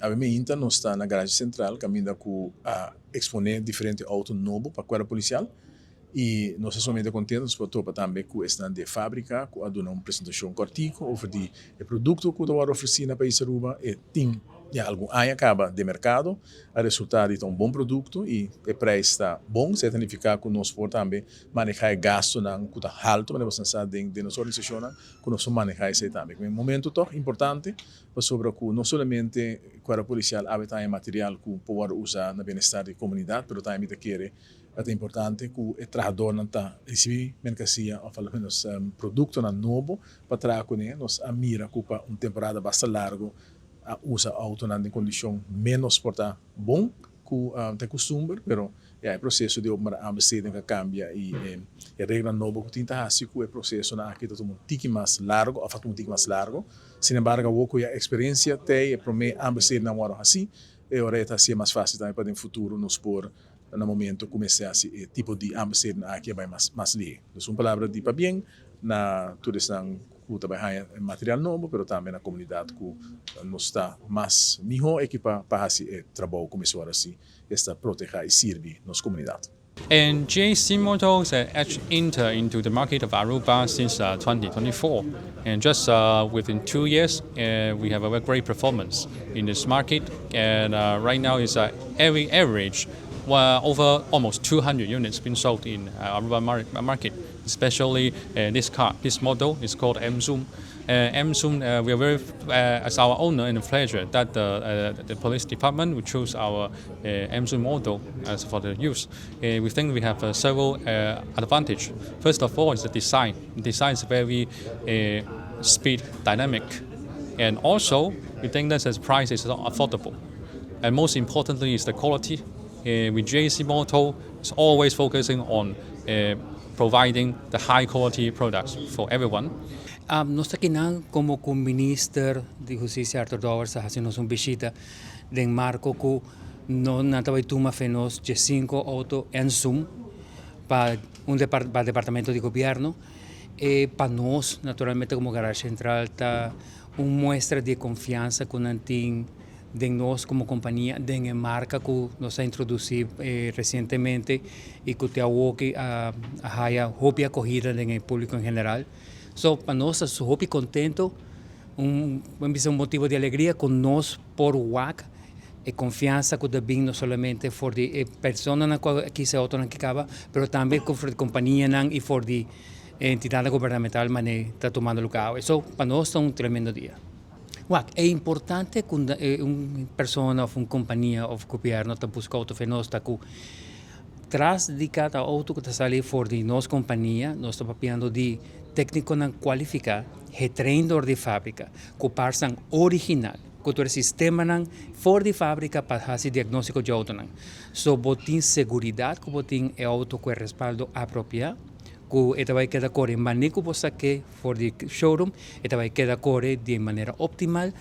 Awe mainta nos ta na Garage Central caminda cu a expone diferente auto nobo pa Cuerpo Policial y nos ta sumamente contento. Nos por topa tambe cu esnan di e fabrica cu a duna un presentacion cortico over di e producto cu ta wordo ofreci na pais Aruba. E tin ya algun aña caba den mercado, a resulta di ta un bon producto y e prijs ta bon. Esey ta nifica cu nos por tambe maneha e gastonan cu ta halto, manera boso sa den nos organisacionnan, cu nos por maneha esey tambe. Un momento toch importante, pasobra cu no solamente Cuerpo Policial awe ta e material cu por wordo usa na bienestar di comunidad, pero tambe ta kere ta importante cu e trahadornan ta ricibi mercancia of al menos productonan nobo pa traha cune. Nos a mira cu pa un temporada basta largo a usa autonan den condicion menos por ta bon cu ta costumber, pero ya e proceso di openbare aanbesteding a cambia y e regla nobo cu tin ta haci cu e procesonan aki ta tuma un tiki mas largo of a tuma un tiki mas largo. Sin embargo, awor cu ya experiencia t'ey, e prome aanbesteding nan wordo haci, e ora e ta haci mas facil tambe pa den futuro nos por na momento cu mester haci e tipo di aanbesteding aki a bay mas lihe. Dus un palabra di pabien na tur esnan cu ta bay haya material nobo, pero tambe na comunidad cu nos ta mas miho equipa pa haci e trabou cu mester haci, esta proteha y sirbi nos comunidad. And GAC Motors actually entered into the market of Aruba since 2024. And just within 2 years, we have a very great performance in this market. And right now is every average, well, over almost 200 units being sold in Aruba market, especially this car, this model is called Emzoom. Emzoom, we are very, as our honor and pleasure that the police department will choose our Emzoom model as for the use. We think we have several advantage. First of all, is the design. The design is very speed dynamic, and also we think that the price is affordable. And most importantly is the quality. With GAC Motor is always focusing on providing the high quality products for everyone. Nos ta akinan como cu Minister di Husticia Arthur Dowers a haci nos un bishita den marco cu no nan ta bay tuma fe nos 5 auto Emzoom pa departamento di gobierno. E pa nos, naturalmente, como Garage Central, ta un muestra di confiansa cu nan tin den nos como compania, den marca cu nos a introduci recientemente y cu ta a haya hopi acogida den publico en general. So, pa nos ta hopi contento, un motibo di alegria cu nos por wak e confiansa cu ta bin no solamente for di personanan cu kies auto nan caba, pero tambe for di companianan y for di entidad gubernamental manera ta tumando luga. So, pa nos ta un tremendo dia. Wak, ta importante cu un persona of un compania of gobierno ta busca auto fe nos ta cu tras di cada auto cu ta sali for di nos compania, nos ta papiando di tecniconan cualifica, getraind door di fabrica, cu parts original, cu tur sistemanan for di fabrica pa haci diagnostico di autonan. So, bo tin seguridad cu bo tin e auto cu respaldo apropia, cu e ta bay keda core manera cu bo saca for di showroom, e ta bay keda core di manera optimal.